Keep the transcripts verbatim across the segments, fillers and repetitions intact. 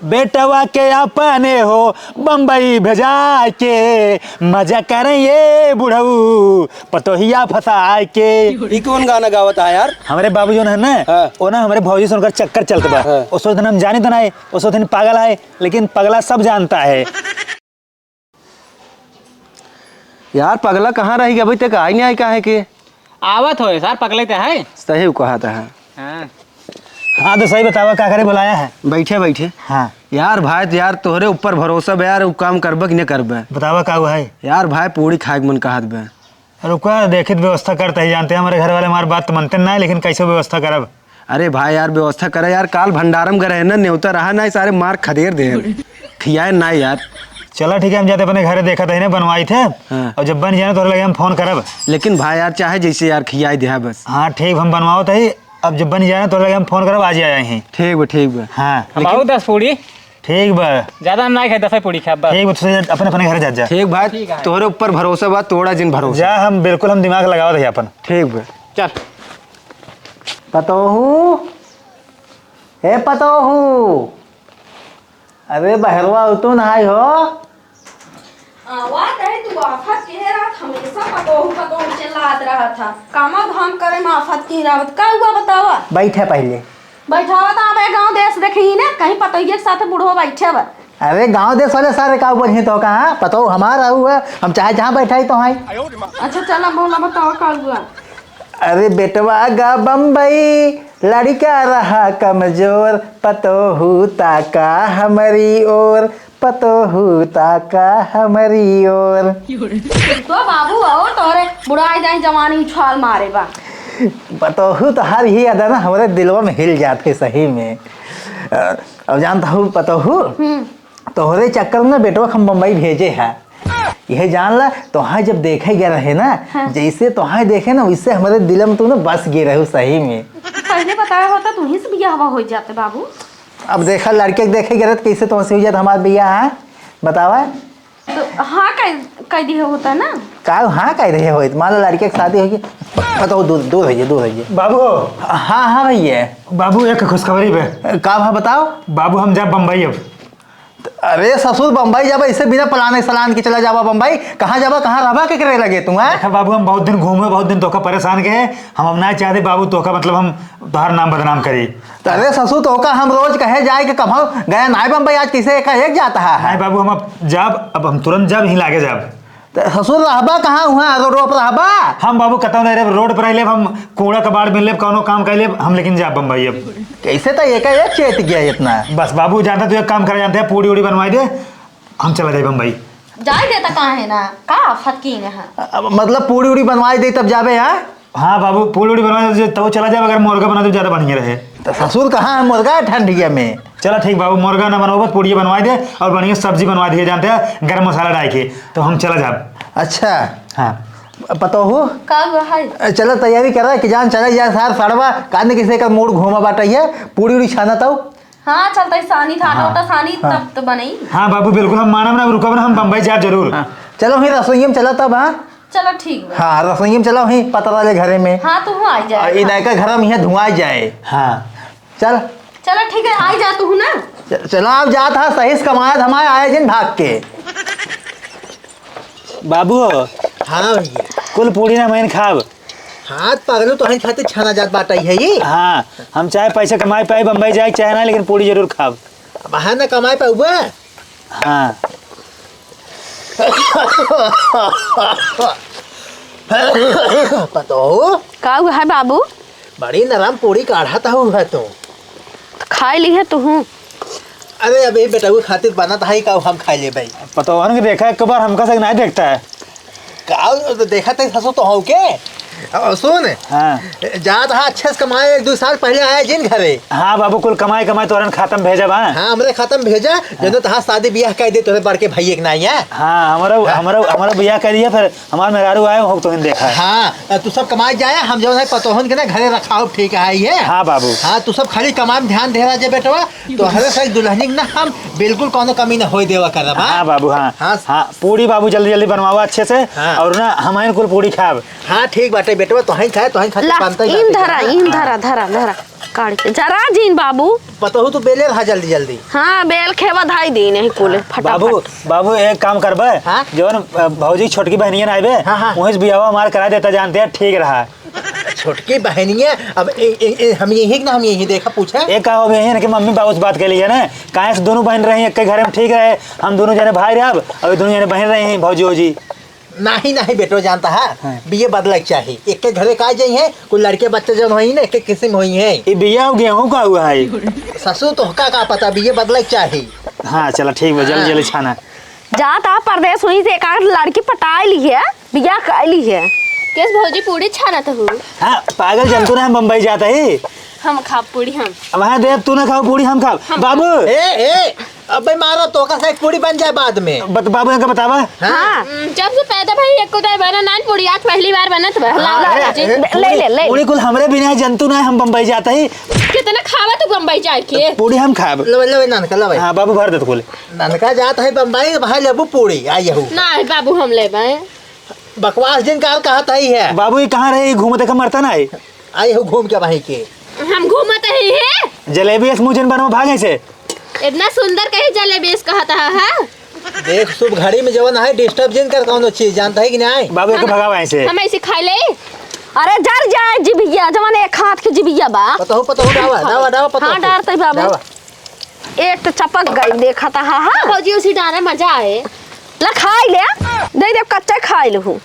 बेटवा के अपने हो बम्बई भेजा के, मजा करें ये बुढ़ऊ पतोहिया फंसा के। ई कौन गाना गावत है यार? हमरे बाबू जौन है ना, हाँ। वो ना हमरे भौजी से उनकर चक्कर चलत बा। हाँ। वो सोचत हम जानित नाहीं, वो सोचत पागल है, लेकिन पगला सब जानता है। यार, पगला कहाँ रहि गए? अभी तक आई नाहीं, काहे के? आवत होए सर, पगले ते है। सही कहत है। हाँ। हाँ, तो सही बतावा, का करे बुलाया है? बैठे, बैठे। हाँ। यार भाई, तो यार, तोहरे ऊपर भरोसा बा यार, उ काम करबे कि नहीं करबे? बतावा, का हुआ है? यार भाई, पूड़ी खाए के मन कहत बा। रुका, देखित व्यवस्था करते ही, जानते हैं, हमारे घर वाले हमारी बात तो मानते ना है, लेकिन कैसे व्यवस्था करब? अरे भाई यार, व्यवस्था करे यार, काल भंडारम गए रहे ना, नेवता रहा ना, सारे मार खदेर दे, खियाए ना यार। चला ठीक है, हम जाते अपने घरे, देखत ही ना, बनवाई थे। हाँ। और जब बन जाए ना, तोहरे लगे हम फोन करब। लेकिन भाई यार, चाहे जैसे यार, खियाए दे बस। हाँ ठीक, हम बनवावत ही, अब जब बन जाए ना, तोहरे लगे हम फोन करब, आज ही आ जाए हैं। ठीक बा, ठीक बा। हाँ। हम लेकिन आऊ दस पूड़ी। ठीक बा। ज्यादा हम ना खाए, दस पूड़ी खाब बस। ठीक बा, तू अपने, अपने घर जा, जा। ठीक भाई, ठीक है। तोहरे ऊपर भरोसा बा, तोड़ा जिन भरोसा। जा, हम बिल्कुल, हम दिमाग लगावत ही अपन। ठीक बा। चल। पतोहू, ए पतोहू, अरे बहरवा उतू नहाई हो। आवा तही तू आफत के रहत, हमेसा पतोहू पतोहू चिल्लात रहत ह। कामा धाम करे में आफत के रहत, का हुआ बतावा? बैठे पहिले। बैठावा त आवे गाँव देश देखी ना, कहीं पतोहिए के साथ बुढ़वा बैठे बा। अरे गाँव देश वाले सारे का ऊपर ही तो कहाँ पतोहू हमार हुआ, हम चाहे जहाँ बैठाई तो हैं। अच्छा चला बोला बतावा का हुआ? अरे बेटवा गा बम्बई, लड़का रहा कमजोर, पतोहू ताका हमरी ओर, पतोहू ताका हमरी ओर। तो बाबू, और तोहरे बुढ़ाई जाई जवानी उछाल मारे बा। पतोहू तो हर ही अदा ना हमरे दिलवा में हिल जात है सही में। अ, अब जानता हूँ पतोहू, हम्म। तोहरे चक्कर में बेटवा के हम बम्बई भेजे है। यह जान ला, तोहार जब देखे गए रहे ना, हाँ। जैसे तोहार देखे ना, वैसे हमारे दिल में तू ना बस गए रहे सही में। पहले बताया होता, तू ही से बियाहवा हो जाते बाबू। अब देखा, लड़के के देखे गए रहे तो कैसे तोहसे हो जाता हमार बियाह, हाँ? बतावा। तो हाँ, कह, कह दिए होता ना। का हाँ कह रहे हो? मान लो लड़के की शादी होगी, बताओ, दूर, दूर रहिए, दूर रहिए। बाबू। हाँ, हाँ भैया। बाबू, एक खुशखबरी बे। का भा बताओ? बाबू, हम जाब बम्बई अब। अरे ससुर, बम्बई जाबा, इसे बिना plan सलान के चला जाबा बम्बई? कहाँ जाबा, कहाँ रहबा, केकरे लगे तू, हैं? देखा बाबू, हम बहुत दिन घूमे, बहुत दिन तोका परेशान के, हम अब ना चाहते बाबू तोका, मतलब, हम तोहार नाम बदनाम करी। तो अरे ससुर, तोका हम रोज कहे जाए कि कभो गया नाय बम्बई, आज कैसे एकाएक जाता है? नहीं बाबू, हम अब जाब, अब हम तुरंत जाब, यहीं लागे जाब। त ससुर रहबा कहाँ हुआ? रो-, रोड पर रहबा? हम बाबू कतौ नहीं रहब, रोड पर लेब, हम कूड़ा कबाड़ में लेब, कौनो काम कर लेब, हम लेकिन जाब बम्बई अब। कैसे त एकाएक चेत गया इतना? बस बाबू, जानता तू एक काम कर, जानते हैं, पूड़ी उड़ी बनवाई दे, हम चला जाए बम्बई। जाए देता कहाँ है ना, का आफत की है? अब मतलब पूड़ी उड़ी बनवाई दे तब जाबे, हाँ? हाँ बाबू, पूड़ी उड़ी बनवाई दे, तब चला जाए, अगर मुर्गा बना दे ज्यादा बढ़िया रहे। तो ससुर कहाँ है मुर्गा ठंडिया में? चला ठीक बाबू, मुर्गा ना बनवाबो, पूड़िया बनवाई दे और बढ़िया सब्जी बनवाई दे, जानते हैं, गरम मसाला डाल के, तो हम चला जाब। अच्छा। हाँ। पतोहू? का हुआ है? चला तैयारी करा कि जान चला जाए सार साड़वा, कान किसे का मूड घूमा बाटा है, पूड़ी उड़ी छाना ताऊ। हाँ, चलता ही सानी था, हाँ। तो सानी हाँ। तब तो बनई। हाँ बाबू, बिल्कुल हम मानब ना, रुकब ना, हम बम्बई जाब जरूर। हाँ। चलो ही रसोई में चला तब, हाँ? चलो ठीक बा। हाँ, रसोई में चला ही पता वाले घरे में। हाँ, तू आ जा। आ, ई नयका घर में यहाँ धुआं जाए। हाँ। चल। चलो ठीक है, आई जा तू ना। च-, चला, अब जात हा, सही से कमाया धमाया, आए जिन भाग के। बाबू हो। हाँ भैया। कुल पूड़ी ना मैं खाब। हाँ, पगलू, तोहन खातिर छाना जात बाटा ही है ये। हाँ, हम चाहे पैसे कमाए पाए, बम्बई जाए, चाहे ना, लेकिन पूड़ी जरूर खाब। अब हाँ ना कमाए पाउबा? हाँ। पतोहू? का हुआ है बाबू? बड़ी नरम पूड़ी काढ़त हऊ है तू। तो खाई ली है तू हूँ। अरे अबे बेटऊ खातिर बनत है का, हम खाई लेबे। पतोहन के देखा एक बार, हमका से नहीं देखता है। का देखत है ससुर तो हो के? और सुन। हाँ। जात हा अच्छे से कमाए, एक दो साल पहले आया जिन घरे। हाँ बाबू, कुल कमाई कमाई तोरन खाता में भेजब, हाँ। हाँ, हमरे खाता में भेजा, हाँ। जब तोहार शादी बियाह कर दे, तोरे बड़के भैया के नाई है। हाँ, हमारा, हाँ। हमारा, हमारा बियाह कर दिया, फिर हमार मेहरारू आए हो तो देखा है। हाँ, तू सब कमाए जाए, हम जौन है पतोहन के ना घरे रखाव ठीक है ये। हाँ बाबू। हाँ, तू सब खाली कमाए में ध्यान दे रहा जे बेटवा, तोहरे से दुल्हनी के ना हम बिल्कुल कौनो कमी ना होए देवा करब, हाँ? हाँ बाबू, हाँ। हाँ। हाँ, पूड़ी बाबू जल्दी जल्दी बनवावा अच्छे से, हाँ। और ना हम आइन कुल पूड़ी खाब। हाँ, ठीक बाटे बेटवा, तोहई खाए, तोहई खातिर ला, बनता ही इन बाटे। धरा, हाँ। इन धरा, धरा, धरा। काढ़ के जरा जीन बाबू। पतोहू तो बेले रहा जल्दी जल्दी। हाँ, बेल खेवा धाई दीन है कुल हाँ। फटाफट। बाबू, बाबू एक काम करबे, हाँ? जौन, अ, भौजी छोटकी बहनिया ना आइबे, हाँ, हाँ। वहीं से बियाह हमार करा देता जानते हैं, ठीक रहा। छोटकी बहनिया, अब ए, ए, ए, हम यही ना, हम यही देखा पूछा। ए, का हो, यही ना कि मम्मी बाबू से बात कर ली है ना, काहे से दोनों बहन रही एक घर में ठीक रहे, हम दोनों जने भाई रहे, अब, अब दोनों जने बहन रही हैं, भौजी, भौजी। नाही, नाही बेटो, जानता है, हाँ। बिये बदले के चाही। एक के घरे का जाई है, कुल लड़के बच्चे जौन होई ना, एक एक किस्म होई है। ये बिया हो गेहूं का हुआ है? ससुर, तोहका का पता, बिये बदले के चाही। हाँ, चला ठीक बा, जल्दी, हाँ। जल्दी छाना। जात आ परदेस हुई से एक आध लड़की पटाई ली है, बिया कर ली है। केस भौजी पूरी छानत हूँ। हाँ, पागल जंतु ना, हम बम्बई जाता ही। हम खाब पूरी हम। वहाँ देव तू ना खाओ पूरी, हम खाब। हम बाबू। ए, ए, अबे मारा तो का से पूरी बन जाए बाद में। बत-, बाबू इनका बतावा। हाँ। हाँ। हम्म, जब से पैदा भई एको दाई बना नान पूरी, आज पहली बार बनत बा। हाँ, लाओ, ए, लाओ जी। ए, ले, ले, ले। पूरी कुल हमरे बिना है, जंतु ना है, हम बम्बई जाता ही। कितना खावा तू बम्बई जाए के? पूरी हम खाब। लवे, लवे नान का, लवे। हाँ, बाबू भर दे तो कुल। ननका जात है बम्बई, भाई लेबू पूरी, आ यहू। ना है बाबू, हम लेबे। बकवास जिन काल कहत है। बाबू, ये कहाँ रहे? ये घूमत का मरता ना है। आ यहू घूम के भाई के। हम घूमत ही है। जलेबी अस मुझे बनवा भागे से। इतना सुंदर कहीं जलेबी अस कहत है, हाँ? देख, शुभ घड़ी में जवन है, disturb जिन कर कौनो चीज, जानता है कि नहीं? बाबू, एक हम, भगावा ऐसे। हम ऐसे खा ले। अरे, जर जाए जिबिया, जवन एक हाथ के जिबिया बा। पतोहू, पतोहू, डावा, डावा, डावा, पतोहू। हाँ, डारते बाबू। डावा। एक तो चपक गई, देखा था, हाँ, हाँ। भौजी, उसी डारे मजा आए। ला, खाई ले, दे दे, कच्चा खाई लहू।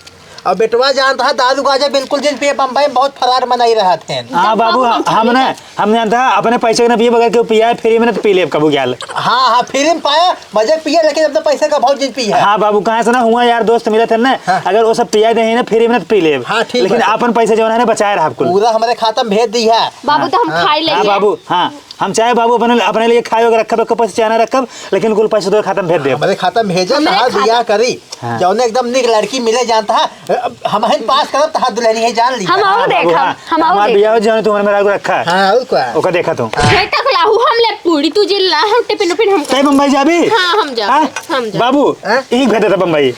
अब बेटवा जानता है, दारू गांजा बिल्कुल जिन पिए, बम्बई में बहुत फरार मनाई रहा थे। हाँ बाबू, हम ना, हम जानता है, अपने पैसे के ना पिए, बगैर केहू पियाए, free में ना तो पी लेब कबू ग्याल। हाँ, हाँ, free में पाया, मजे पिए, लेकिन अपने पैसे का बहुत जिन पिए। हाँ बाबू, कहाँ से ना हुआ यार, दोस्त मिले थे ना, हाँ। अगर वो सब पिया दे ना, free में ना तो पी लेब। हाँ, ठीक लेकिन बात है। अपन पैसे जो है ना, बचाए रहा कुल। पूरा हमारे खाता में भेज दी है। बाबू, तो हम हाँ। खाई हाँ लेंगे। बाबू, हाँ। हम चाहे बाबू अपने, अपने लिए खाए होके रखब, एको पैसा चाहे ना रखब, लेकिन कुल पैसा तोरे खाता में भेज देब। हमरे खाता में भेजे, हमरे तहार खाता। बियाह करी। हाँ। जौने एकदम निक लड़की मिले जानता है, अब हमहिन पास करब, तहार दुल्हनी है, जान ली। हम हाँ, आओ बाबू, देखा, हाँ। हम आओ हमार देखा। बियाह हो, जौने तुम्हारे मेरा को रखा। हाँ, और का? ओका देखा तू। हाँ। हे टकला, हु हम ले पूरी, तू जिल्ला, हम टिफिन उफिन हम तै बम्बई जाबी? हाँ, हम जाब, हाँ? हम जाब। बाबू, हाँ? ई भेज देता बम्बई।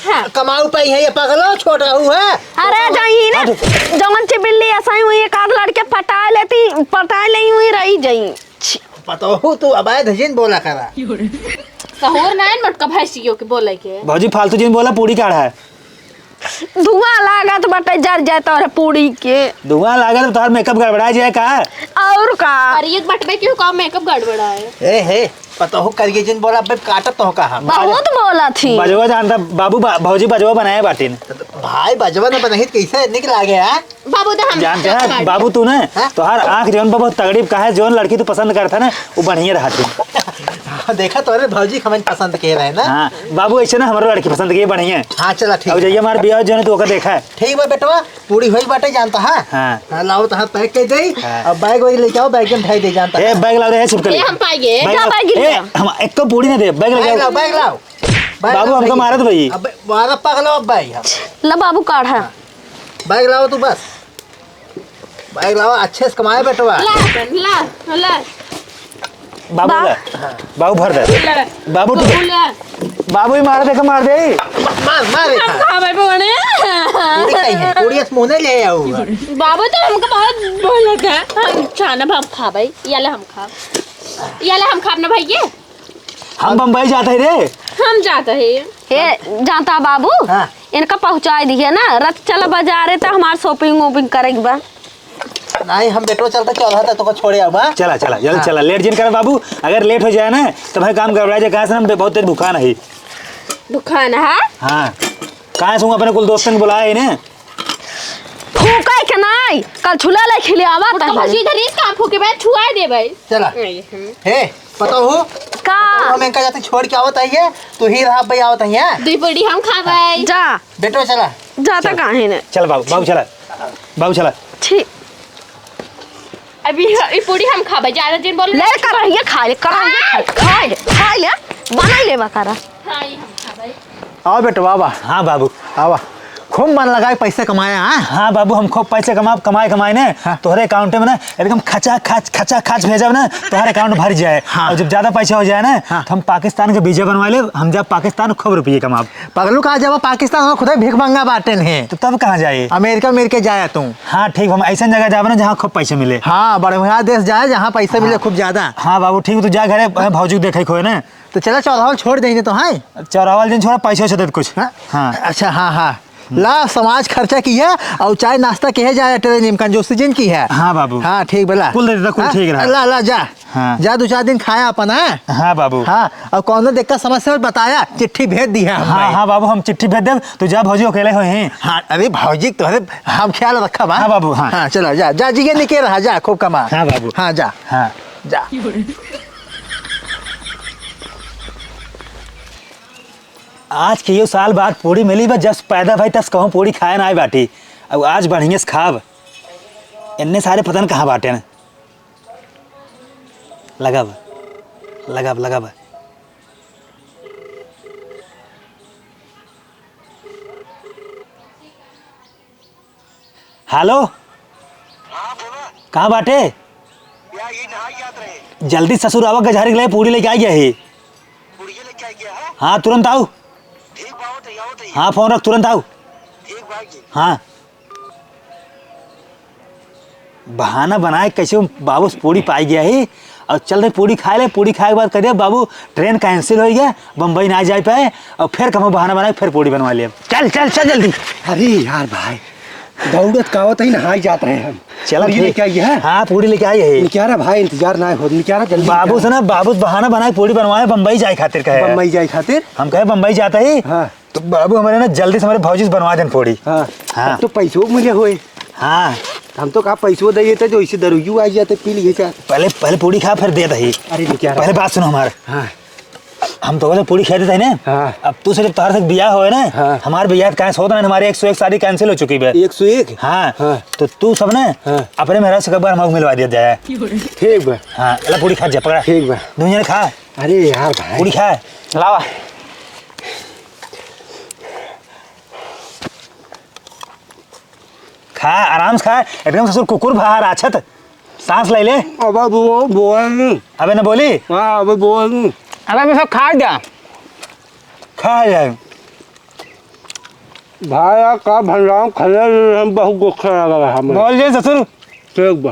हाँ। कमाऊ पे है ये पगलो, छोट रहू है। अरे जाई ना, हाँ, तो जौन ची बिल्ली असाई हुई, एक आध लड़के पटा लेती, पटा ले हुई रही जाई। छी। पतोहू तू अवैध जिन बोला करा। सहूर ना है मोटका भैंसियों के बोले के। भौजी फालतू जिन बोला, पूरी काढ़ा है। धुआं लागत बाटे, जर जाए तोहरे पूरी के। धुआं लागत, तोहर makeup गड़बड़ा जाए का? और का? अरे एक बटबे क्यों का makeup गड़बड़ा है? ए हे, पतोहू करिए जिन बोला, अबे काटत तो का हम। बहुत बोला थी। बजवा जानता बाबू, बा-, भौजी बजवा बनाए बाटिन। भाई बजवा ना बनाई तो कैसे निक लागे है? बाबू तो हम जानते हैं, बाबू तू ना, हाँ? तोहार आँख जौन बा बहुत तगड़ी, काहे जौन लड़की तू पसंद करता ना, वो बढ़िया रहत है। हाँ, देखा तोरे भौजी हमन पसंद के रहे ना। हाँ, बाबू ऐसे ना हमरो लड़की पसंद के बढ़िया है। हाँ, चला ठीक अब है। जइया हमार बियाह जौन तू ओकर देखा है। ठीक बा बेटवा, पूरी होई बाटे जानता है। हाँ। हाँ, लाओ तो हाथ pack कर दे। हाँ। अब bag वैग लेके आओ, bag में धर दे जानता ए, है। Bag लाओ रे, छिपकली। ए, हम पाएंगे। Bag जा लाओ। Bag ए, ले आओ। हम एको पूरी ना दे, bag लेके bag आओ। लाओ, bag लाओ। Bag बाबू, लाओ, हमका bag। मारत भाई। अब मारा पगला अब भाई हम। ला बाबू काढ़ा। हाँ। Bag लाओ तू बस। Bag लाओ, अच्छे से कमाए बेटवा। ला, ला, ला। बाबू बा- ला। बाबू भर दे। ला। बाबू तू ला। बाबू ही मार दे, के मार दे। मार, मार रे। हम कहाँ भाई बोने? पूरी खाई है, पूरी अस मुँह नहीं ले आऊँगा। बाबू तो हमको बहुत बोलत है। हम छाना भाप खा भाई, ये ले हम खा। ये ले हम खाब ना भाई ये। हम बम्बई जात है रे। हम जात है। हे, जानता बाबू? हाँ। इनका पहुँचाई दिहे ना, रथ चला बाजारे त हमार shopping वोपिंग करे के बा। नहीं, हम बेटो चलता चौराहा तक तोको छोड़े आवा। चला, चला, जल्दी हाँ। चला, late जिन करा बाबू। अगर late हो जाए ना, तो भाई काम गड़बड़ा जाए, काहे से हम बहुत तेज भूखा नहीं। भूखा ना है? हाँ। काहे से हूँ अपने कुल दोस्तन के बुलाए इन्हें। फूका के नाई, कल छुला ले खिले आवा उठ तो तब। बस इधर इस काम फूके बे, छुआ दे भाई। चला। नहीं, हम्म। हे, पता हो? का? हम इनका जाते छोड़ के आवत है, तू ही रहा भाई आवत है। दुई पूरी हम खाबै। जा। बेटो चला। जाता चल। काहे ने? चल बाबू, बाबू चला। बाबू चला। ठीक। अभी ह-, ई पूरी हम खाबै, ज्यादा दिन बोल। ले कर रही है, खा ले, कर रही है, खा ले, खा ले, खा ले, बना ले बा करा। हाँ, ई हम खाबै। आओ बेटो, आवा। हाँ बाबू। आवा। खूब मन लगाए, पैसे कमाए, हाँ? हाँ बाबू, हम खूब पैसे कमा, कमाए, कमाए ने, हाँ। तोहरे account में ना एकदम खचा खच, खचा खच भेजब ना, तोहरे account भर जाए। हाँ। और जब ज्यादा पैसा हो जाए ना, हाँ। तो हम पाकिस्तान के visa बनवा लेब, हम जाब पाकिस्तान, खूब रुपये कमाब। पगलू, कहाँ जाबा पाकिस्तान? वहाँ खुदे भीख मंगा बाटेन है। तो तब कहाँ जाए? अमेरिका, अमेरिका जाया तू। हाँ ठीक, हम ऐसन जगह जाबे ना जहाँ खूब पैसे मिले। हाँ, बढ़िया देश जाए जहाँ पैसे मिले हाँ। खूब ज्यादा। हाँ बाबू ठीक, तू जा घरे, भौजी को देखे खोए ना। तो चला चौराहा छोड़ देंगे तो, हाँ? चौराहा वाले दिन छोड़ा, पैसे वैसे दे दे कुछ। हाँ? हाँ। अच्छा, हाँ, हाँ। ला, समाज खर्चा किया और चाय नाश्ता किया जाए, ट्रेन में कंजूसी जिन किया। हाँ बाबू। हाँ, ठीक बा, ला। कुल दे देता, कुल हाँ? ठीक रहा। ला, ला, जा। हाँ। जा, दो चार दिन खाया अपन, हाँ? हाँ बाबू। हाँ, और कौनो दिक्कत समस्या हो बताया, चिट्ठी भेज दिया हम हाँ, भाई। हाँ बाबू, हम चिट्ठी भेज देब, तू जा, भौजी अकेले होई हैं। हाँ, अरे भौजी, तोहरे हम ख्याल रखब, हाँ? हाँ बाबू, हाँ। हाँ, चला, जा, जा, जिगे निके रहा, जा, खूब कमा। हाँ बाबू। हाँ, जा। हाँ। जा। आज के यो साल बाद पूड़ी मिली बा, जब से पैदा भई तब से कहूँ पूड़ी खाए ना आए बाटी। अब आज बढ़िया से खाब। इन्ने सारे पता न कहाँ बाटे न। लगाब, लगाब, लगाब। हेलो। हाँ, बोला। कहाँ बाटे? या, ये नहाई जात रहे। जल्दी ससुर आवा, गजहरी के लिए पूड़ी लेके आई है। पूड़िया लेके आई है? हाँ, तुरंत आओ। ठीक बा, आवत है, आवत है। हाँ, फोन रख, तुरंत आओ। ठीक बा जी। हाँ। बहाना बनाए कैसे बाबू से पूड़ी पाई गया ही। और चल रहे पूड़ी खाए ले, पूड़ी खाए के बाद कह दिया, "बाबू, ट्रेन cancel होइ गया, बम्बई ना जाए पाए।" और फिर कहूँ बहाना बनाए, फिर पूड़ी बनवा लिया। चल, चल, चल जल्दी। अरे यार भाई, दौड़त कावत ही नहाई जात रहे हम। चला पूड़ी ठीक। लेके आई है? हाँ, पूड़ी लेके आई है। निकारा भाई, इंतजार ना हो, निकारा जल्दी बाबू निकारा। से ना, बाबू से बहाना बनाए, पूड़ी बनवाए, बम्बई जाए खातिर कहे। बम्बई जाए खातिर? हम कहे बम्बई जाता ही। हाँ। तो बाबू हमारे ना जल्दी से हमारे भौजी से बनवा देन पूड़ी। हाँ। हाँ। तो पैसो मिले होए। हाँ। हम तो कहा पैसो दे देते, जो इसे दरुइयो आ जाते, पी लिए चार। पहले, पहले पूड़ी खा, फिर दे दही। अरे, निकारा। पहले बात सुनो हमार। हाँ। हम तो पूड़ी खा देते हैं ना। हाँ। अब तू से जब तोहर से बियाह होए ना, हाँ। हमार बियाह काहे से होता ना, हमारे एक सौ एक शादी cancel हो चुकी बे। एक सौ एक? हाँ। हाँ। तो तू सब ना हाँ। अपने मेहरा से एक बार हमको मिलवा दिया जाए। ठीक बा। हाँ, ला पूड़ी खा जा, पकड़ा। ठीक बा। दुनिया ने खा। अरे यार भाई। पूड़ी खा। लावा। खा, आराम से खा। एकदम ससुर कुकुर बाहर आछत। सांस ले ले। अबे बो-, बोल नहीं। अबे न बोली। हाँ, अबे बोल नहीं। अबे मैं सब खा जा। खा जाए। भाई, यार, का भंडार खले हम बहुत गुस्सा लगा रहा हमें। बोल जे ससुर। ठीक बा।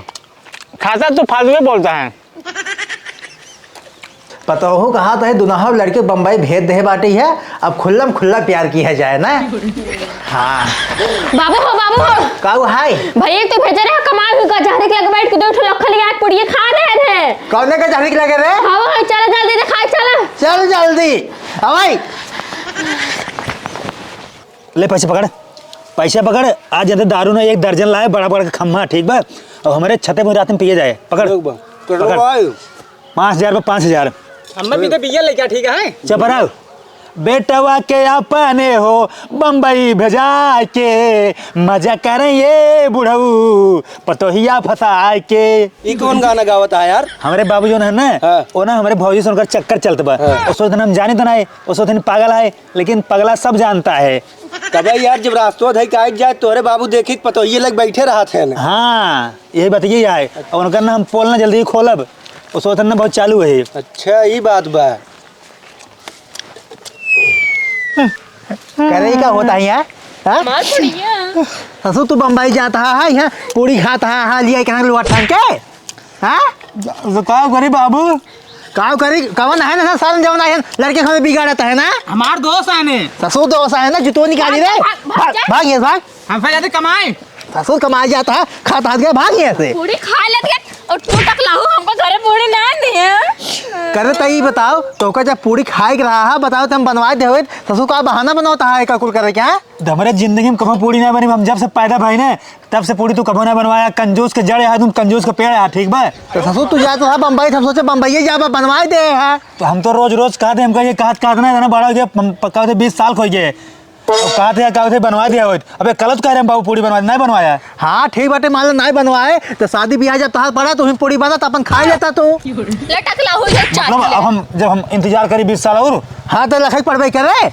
खाता तो फालतू में बोलता है। पतोहू कहा तो है, दुनहव लड़के बम्बई भेज दे बाटी है, अब खुल्लम खुल्ला प्यार किया जाए ना। हाँ। बाबू हो, बाबू हो। का हुआ है? भैया, तू भेजे रहे कमाल हुई का, जहरी के लगे बैठ के दो ठो लखल याद पड़िए, खा रहे थे। कौने का जहरी के लगे रे? हाँ, वो है, चलो जल्दी से खाए, चलो। चल जल्दी। आ भाई। ले पैसे पकड़, पैसे पकड़। आज जदे दारू ना एक दर्जन लाए, बड़ा बड़ा खम्मा, ठीक बा? और हमारे छते में रात में पिए जाए। पकड़, ठीक बा। पकड़। पाँच हजार पे पाँच हजार। हमें भी तो बिया लेके आ, ठीक है? चुप रहो। बेटवा के अपने हो बम्बई भेजा के, मजा करें ये बुढ़ऊ, पतोहिया फंसा के। ई कौन गाना गावत है यार? हमारे बाबू जो है ना, हाँ। वो ना हमारे भौजी से उनका चक्कर चलत बा। हाँ। उस वक्त हम जाने तो ना है, उस वक्त पागल है, लेकिन पगला सब जानता है। तबे यार, जब रास्तवा धई के आइक जाए, तोहरे बाबू देखी के पतोहिए लग बैठे रहत हैं। हाँ, यही बात यही आए। और उनका ना हम पोल ना जल्दी खोलब, उस वक्त ना बहुत चालू है। अच्छा, ई बात बा। करे का होता है यहाँ? हाँ? मार पड़िया। ससुर, तू बम्बई जात हा, हा, यहाँ पूड़ी खात हा, हा, लिया कहाँ लोहा टांग के? हाँ? तो का करी बाबू? का करी? कवन है ना सालन जवन है, लड़के हमें बिगाड़ता है ना? हमार दोस्त है ने। ससुर दोस्त है ना, जुतो निकाली रे। भाग, भाग, भाग, भाग, जा। भाग ये, भाग। हम फिर जाते कमाए। ससुर कमाए जाता है, खाता हाथ गया, भाग यहाँ से। पूड़ी खा लेत गए और तू तक लाहू हमको घरे पूड़ी ना दिए। करे तो ई बताओ, तोका जब पूड़ी खाए के रहा है, बताओ तो हम बनवाए दे होइत, ससुर का बहाना बनावता है, का कुल करे क्या? तो हमारे जिंदगी में कभो पूड़ी ना बनी, हम जब से पैदा भई ना, तब से पूड़ी तू कभो ना बनवाया। कंजूस के जड़ है, तुम कंजूस के पेड़ है, ठीक बा? तो ससुर तू जात रहा बम्बई, तो हम सोचे बम्बई जाबा, बनवाए दे है। तो हम तो रोज रोज कहते, हमका ये कहत कहत ना, इतना बड़ा हो गया, हम पक्का होते बीस साल खोई गए। अब कहते हैं, कहते बनवा दिया होइत। अबे कल तो कह रहे हम बाबू पूड़ी बनवा दे, नहीं बनवाया। हाँ, ठीक बाटे, मान लो नहीं बनवाए, तो शादी ब्याह जब तोहार पड़ा, तो वहीं पूड़ी बना, तो अपन खा लेता तू। लटक लाहू जो मतलब, चाट ले। अब हम, जब हम इंतजार करी बीस साल और। हाँ, तो लखई पड़बे करे।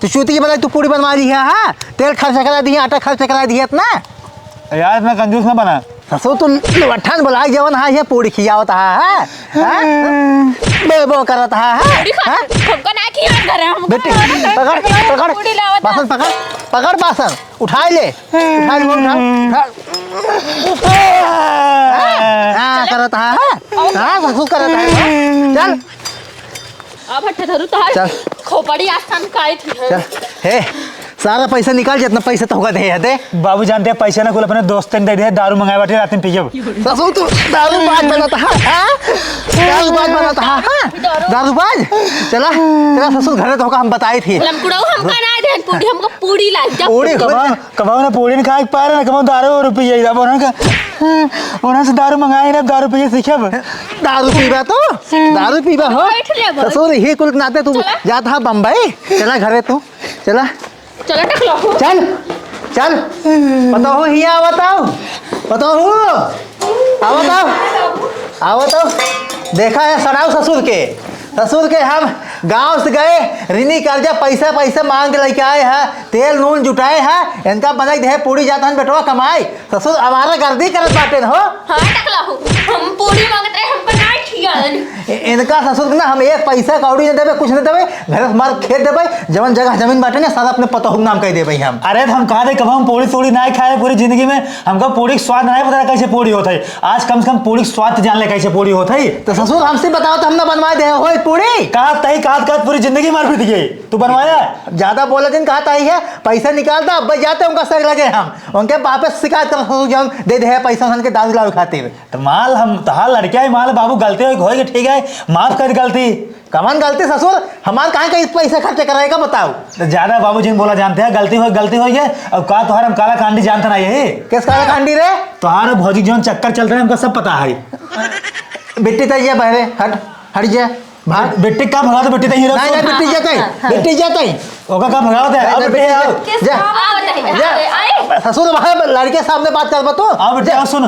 तू चूती के बनाई, तू पूड़ी बनवा ली है, हाँ? तेल खर्च करा दी, आटा खर्च करा दी इतना। यार, इतना कंजूस ना बना। ससुर, तू लवट्ठन बोला, जवन हा, ये पूड़ी खियावत हा, हाँ? हाँ? बे बो करत हा, हाँ? पूड़ी खा, हाँ? हमका ना खियावत घर है, हमका बेटी, ना खियावत। पकड़, पकड़, पूड़ी लावत हा। बासन पकड़, पकड़ बासन, उठाई ले, उठाई ले, उठा, उठा। हाँ, हाँ, करत हा, हाँ? हाँ, ससुर करत हा, हाँ? चल। अब हट धरू तोहार चल। खोपड़ी आसान काई थी। चल। हे, सारा पैसा निकाल, जितना पैसा तोहका दे है, दे। बाबू जानते हैं, पैसा ना कुल अपने दोस्तन दे दे, दारू मंगाए बाटे, रात में पियब। ससुर, तू दारू बाज बनत हा, हाँ? दारू बाज बनत हा, हाँ? दारू बाज? चला, चला ससुर, घरे तोहका हम बताई थी। लमकुड़ाऊ हमका ना दे, पूड़ी हमका पूड़ी लाई, जा। पूड़ी कबा, कबा ना पूड़ी ना खाए के पारे ना, कबा दारू और पिए, अब उन्होंने का, उन्होंने से दारू मंगाए ना, दारू पिए सीखब। दारू पीबा तो? दारू पीबा हो? बैठ ले बस। ससुर, ये कुल नाते तू चला। जात हा बम्बई, चला घरे तू, चला। चला टकला हो। चल, चल। बताओ हिया, बताओ, बताओ, आओ बताओ, आओ बताओ। देखा है सड़ाऊ ससुर के, ससुर के हम गांव से गए, ऋणी कर्जा पैसा पैसा मांग के लेके आए हैं, तेल नून जुटाए हैं, इनका बनाई दे पूड़ी जात हन बेटवा कमाई। ससुर आवारा गर्दी करत बाटे न हो। हाँ, टकला हो। हम पूरी मांगत रहे, हमका ना खियान। इ-, इनका ससुर के ना हम एक पैसा कौड़ी न देबे, कुछ न देबे, घर से मार खेत देबे, जवन जगह जमीन बाटे ना, सारा अपने पतोहू के नाम कह देबे हम। अरे, तो हम कहा थे, कब हम पूरी सूरी ना खाए पूरी जिंदगी में, हमका पूरी के स्वाद ना पता कैसे पूरी होत है। आज कम से कम पूरी के स्वाद जान ले कैसे पूरी होत है। तो ससुर हमसे बताओ तो हम ना बनवा दे होई पूरी। कहा तही, कहा, कहा पूरी जिंदगी मार पीट गई। तू बनवाया? ज्यादा बोले दिन कहा तही है, पैसा निकाल दो, अब जाते उनका सर लगे हम। उनके बाप से शिकायत कर ससुर, जौन दे दे है पैसा उनके दारू लावे खातिर। तो माल हम, तहार लड़किया ही माल बाबू, गलती होई, होई के ठीक है, माफ कर गलती। कवन गलती ससुर? हमार काहे का इस पैसा खर्च कराएगा बताओ? तो ज्यादा बाबू जी ने बोला जानते हैं, गलती होई, गलती होई है। अब का तोहार हम काला कांडी जानते ना यही? किस काला कांडी रे? तोहार भौजी जौन चक्कर चलते हैं, हमका सब पता है। बिट्टी तैया बहरे, हट, हट जा। भाग। बिट्टी का भगा दो, बिट्टी तैया नहीं, नहीं, बिट्टी जाते ही, बिट्टी जाते ही। ओका का भगावत है? नहीं, अब नहीं, बिट्टी बिट्टी आओ। जा। किस जा। काम आवत है? जा। आए। ससुर, वहाँ लड़के सामने बात करबा तू। आओ बिट्टी, जा। आओ, सुन।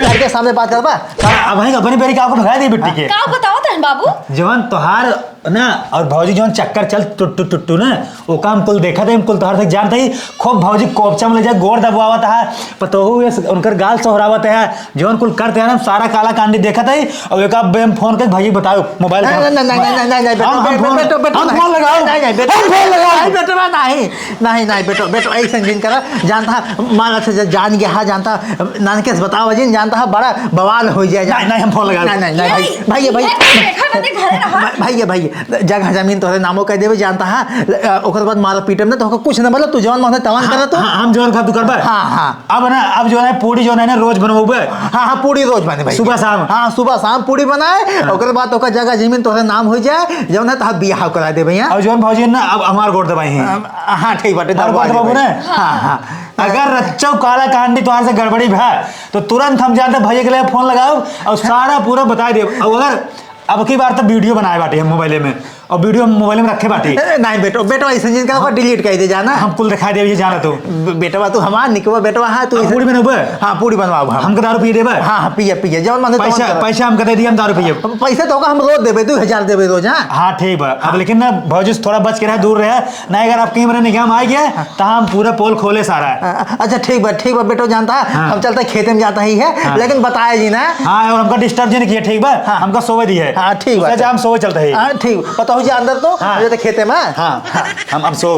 लड़के सामने बात करबा। का, अब भाई अपनी बेरी का आपको भगा दी बिट्टी के। का बताओ तन बाबू? जवन तोहार ना और भौजी जवन चक्कर चल टुट्टू टुट्टू ना, ओका हम कुल देखत है, हम कुल तोहार तक जानत ही। खूब भौजी कोपचा में ले जा, गोड़ दबवावत है, पतोहू ये उनकर गाल सोहरावत है, जवन कुल करते हैं ना, हम सारा काला कांडी देखत है। और एक आप बे हम फोन के भाई बताओ, मोबाइल नहीं, का। नहीं, नहीं, नहीं, नहीं, नहीं, नहीं, हम, हम बेटो, फोन, बेटो, बेटो, हम नहीं। फोन लगाओ। नहीं, नहीं, बेटो, हम फोन लगाओ। नहीं, बेटो, नहीं। नहीं, नहीं, बेटो, बेटो, ऐसे जिन करा, जानता है, माल अच्छा जा-, जान गया है, जानता है, नानके से बताओ जिन, जानता है, बड़ा बवाल हो जाए, जान-, नहीं, नहीं, हम फोन लगा नहीं, नहीं, नहीं, भाई, ये, भाई, ये भाई, ये बैठा रहते घरे रहा। भाई, भाई, ये भाई, जगह जमीन तोहरे नामो कह देवे, जानता है, अ, ओकर बाद मारा पीटे में ना, तो कुछ ना बोला, तू जवान माने तवान हाँ, करा तू। हाँ, हम जवान खा तू करबा। हाँ, हाँ। अब ना, अब जो है पूड़ी जो है ना रोज बनवाबे। हाँ, हाँ, पूड़ी रोज बने भाई। सुबह शाम। हाँ, सुबह शाम पूड़ी बनाए, हाँ। ओकर बाद ओकर जगह जमीन तोहरे नाम हो जाए, जौन है तोहार बियाह करा दे भैया। और जौन भौजी ना, अब हमार गोड़ दबाई हैं। हाँ, हाँ, ठीक बाटे, हमार दबवा गोड़ दे दबाबू भाई। ना? हाँ, हाँ। अगर रच्चो काला कांडी तोहार से गड़बड़ी भा, तो तुरंत हम जानते भैया के लिए फोन लगाओ और सारा पूरा बताई देब। और अगर अब की बार तो वीडियो बनाए बाटे हम मोबाइले में, और वीडियो हम मोबाइले में रखे बाटे। ए, नहीं बेटो, बेटो ऐसे जिनका ओकर डिलीट कर दे जाना। हम कुल दिखा देब, ये जाना तो। बे-, बेटवा तू हमार निकवा बेटवा है, तू हम ऐसे पूड़ी बनबे? हाँ, पूड़ी बनवाओ हम। हमके दारू पिए देबे? हाँ, हाँ, पिए, पिए, जौन मन तौन पैसा, करा। पैसा हमके दे दिए, हम दारू पिए। पैसा तो का हम रोज देबे, दो हजार देबे रोज, हाँ? हाँ, ठीक बा। अब हाँ। लेकिन ना, भौजी से थोड़ा बच के रहे, दूर रहे, नहीं अगर आपके हमरा निगाह में आ गया, हाँ। तो हम पूरा पोल खोले सारा। अ-, अच्छा, ठीक बा, ठीक बा, बेटो जानता है, हाँ। हम चलते खेते में जाता ही है, हाँ। लेकिन बताया जी ना। हाँ, और हमका डिस्टर्ब जी नहीं किया, ठीक बा? हाँ। हमका सोवे दी है। हाँ, ठीक बा। अच्छा, हम सोवे चलते हैं। हाँ, ठीक। बताओ जी अंदर तो, हाँ। हम जाते खेते में। हाँ, हाँ। हम, हम सो।